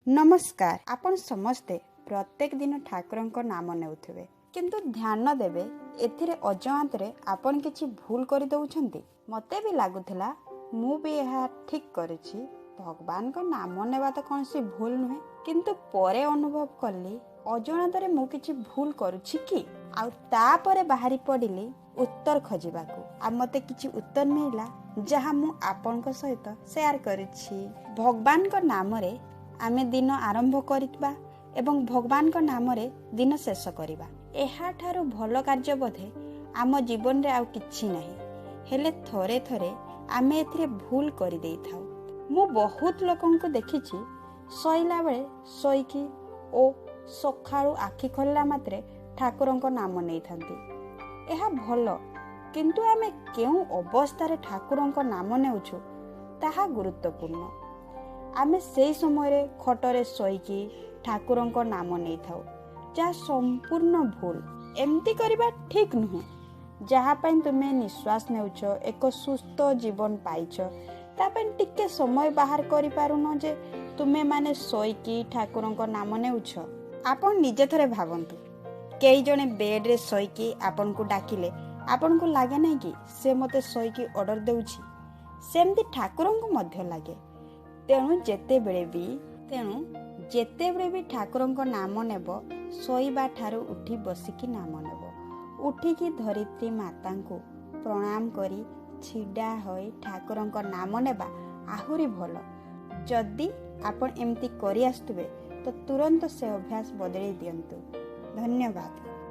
ନମସ୍କାର। ଆପଣ ସମସ୍ତେ ପ୍ରତ୍ୟେକ ଦିନ ଠାକୁରଙ୍କ ନାମ ନେଉଥିବେ, କିନ୍ତୁ ଧ୍ୟାନ ଦେବେ, ଏଥିରେ ଅଜାଣତରେ ଆପଣ କିଛି ଭୁଲ କରିଦେଉଛନ୍ତି। ମୋତେ ବି ଲାଗୁଥିଲା ମୁଁ ବି ଏହା ଠିକ୍ କରିଛି, ଭଗବାନଙ୍କ ନାମ ନେବା ତ କୌଣସି ଭୁଲ ନୁହେଁ। କିନ୍ତୁ ପରେ ଅନୁଭବ କଲି ଅଜାଣତରେ ମୁଁ କିଛି ଭୁଲ କରୁଛି କି? ଆଉ ତାପରେ ବାହାରି ପଡ଼ିଲି ଉତ୍ତର ଖୋଜିବାକୁ, ଆଉ ମୋତେ କିଛି ଉତ୍ତର ମିଳିଲା ଯାହା ମୁଁ ଆପଣଙ୍କ ସହିତ ସେୟାର କରିଛି। ଭଗବାନଙ୍କ ନାମରେ ଆମେ ଦିନ ଆରମ୍ଭ କରିବା ଏବଂ ଭଗବାନଙ୍କ ନାମରେ ଦିନ ଶେଷ କରିବା, ଏହାଠାରୁ ଭଲ କାର୍ଯ୍ୟ ବୋଧେ ଆମ ଜୀବନରେ ଆଉ କିଛି ନାହିଁ। ହେଲେ ଥରେ ଥରେ ଆମେ ଏଥିରେ ଭୁଲ କରିଦେଇଥାଉ। ମୁଁ ବହୁତ ଲୋକଙ୍କୁ ଦେଖିଛି ଶୋଇଲା ବେଳେ ଶୋଇକି ଓ ସକାଳୁ ଆଖି ଖୋଲିଲା ମାତ୍ରେ ଠାକୁରଙ୍କ ନାମ ନେଇଥାନ୍ତି। ଏହା ଭଲ, କିନ୍ତୁ ଆମେ କେଉଁ ଅବସ୍ଥାରେ ଠାକୁରଙ୍କ ନାମ ନେଉଛୁ ତାହା ଗୁରୁତ୍ୱପୂର୍ଣ୍ଣ। ଆମେ ସେଇ ସମୟରେ ଖଟରେ ଶୋଇକି ଠାକୁରଙ୍କ ନାମ ନେଇଥାଉ, ଯାହା ସମ୍ପୂର୍ଣ୍ଣ ଭୁଲ। ଏମିତି କରିବା ଠିକ୍ ନୁହେଁ। ଯାହା ପାଇଁ ତୁମେ ନିଶ୍ୱାସ ନେଉଛ, ଏକ ସୁସ୍ଥ ଜୀବନ ପାଇଛ, ତା ପାଇଁ ଟିକେ ସମୟ ବାହାର କରିପାରୁନ ଯେ ତୁମେମାନେ ଶୋଇକି ଠାକୁରଙ୍କ ନାମ ନେଉଛ? ଆପଣ ନିଜେ ଥରେ ଭାବନ୍ତୁ, କେହି ଜଣେ ବେଡ଼୍ରେ ଶୋଇକି ଆପଣଙ୍କୁ ଡାକିଲେ ଆପଣଙ୍କୁ ଲାଗେ ନାହିଁ କି ସେ ମୋତେ ଶୋଇକି ଅର୍ଡ଼ର ଦେଉଛି? ସେମିତି ଠାକୁରଙ୍କୁ ମଧ୍ୟ ଲାଗେ। ତେଣୁ ଯେତେବେଳେ ବି ଠାକୁରଙ୍କ ନାମ ନେବ, ଶୋଇବା ଠାରୁ ଉଠି ବସିକି ନାମ ନେବ। ଉଠିକି ଧରିତ୍ରୀ ମାତାଙ୍କୁ ପ୍ରଣାମ କରି ଛିଡ଼ା ହୋଇ ଠାକୁରଙ୍କ ନାମ ନେବା ଆହୁରି ଭଲ। ଯଦି ଆପଣ ଏମିତି କରି ଆସୁଥିବେ ତ ତୁରନ୍ତ ସେ ଅଭ୍ୟାସ ବଦଳେଇ ଦିଅନ୍ତୁ। ଧନ୍ୟବାଦ।